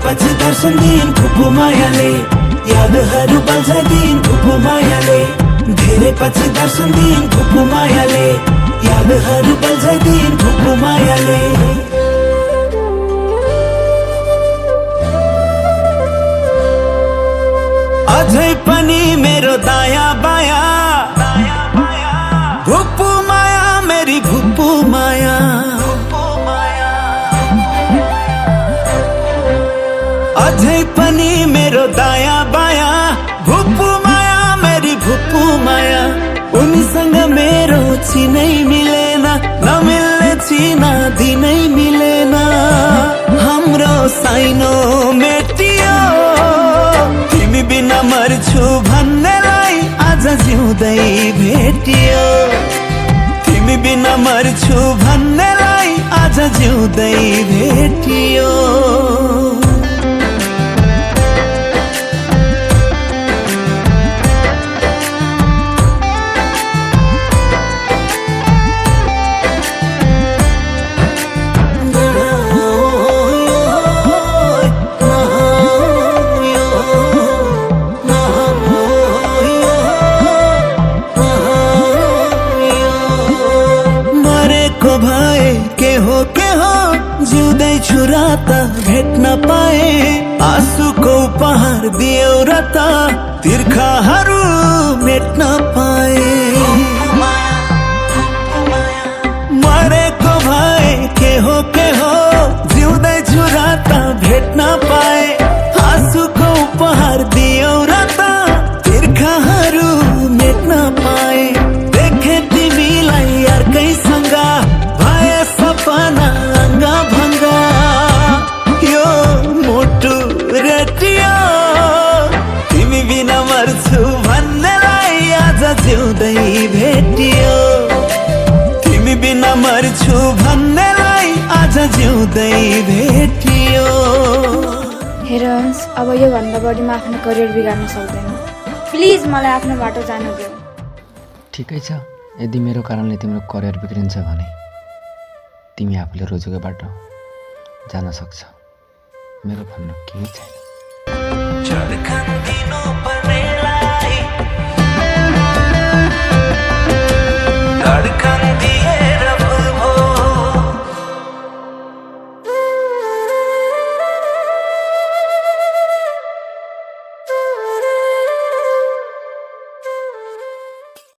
धेरैपछि दर्शन दिन फुपू मायाले, यादहरू बल्छ दिन फुपू मायाले। धेरैपछि दर्शन दिन फुपू मायाले, यादहरू बल्छ दिन फुपू मायाले। अझै पनि मेरो दाया बाया भुपू माया, मेरी भुपू माया। अझै पनि मेरो दाया बाया भुपू माया, मेरी भुपू माया। उनीसँग मेरो चिनै मिलेन, नमिल्ने चिना दिनै मिलेन। हाम्रो साइनो मेटियो, तिमी बिना मर्छु भन्नेलाई आज जिउँदै भेटियो। तिमी बिना मर्छु भन्नेलाई आज जिउँदै भेटियो। जिउँदैछु र त भेट्न पाए, आँसुको उपहार दियौ र त तिर्खाहरू मेट्न पाए। मरेको भए के हो जिउँदैछु र त भेट्न पाए, आँसुको उपहार दियौ र त तिर्खाहरू मेट्न पाए। देखे तिमीलाई अर्कैसँग भए सपना भङ्गा, यो मोटु रेटियो। तिमी बिना मर्छु भन्नेलाई आज जिउँदै भेटियो। तिमी बिना मर्छु भन्नेलाई आज जिउँदै भेटियो। हेर हंस, अब यो भन्दा बढी म आफ्नो करियर बिगार्न सक्दैन। प्लिज मलाई आफ्नो बाटो जान देऊ। ठिकै छ, यदि मेरो कारणले तिम्रो करियर बिग्रिन्छ भने तिमी आफूले रोजेको बाटो जान सक्छ। मेरो भन्नु केही छैन।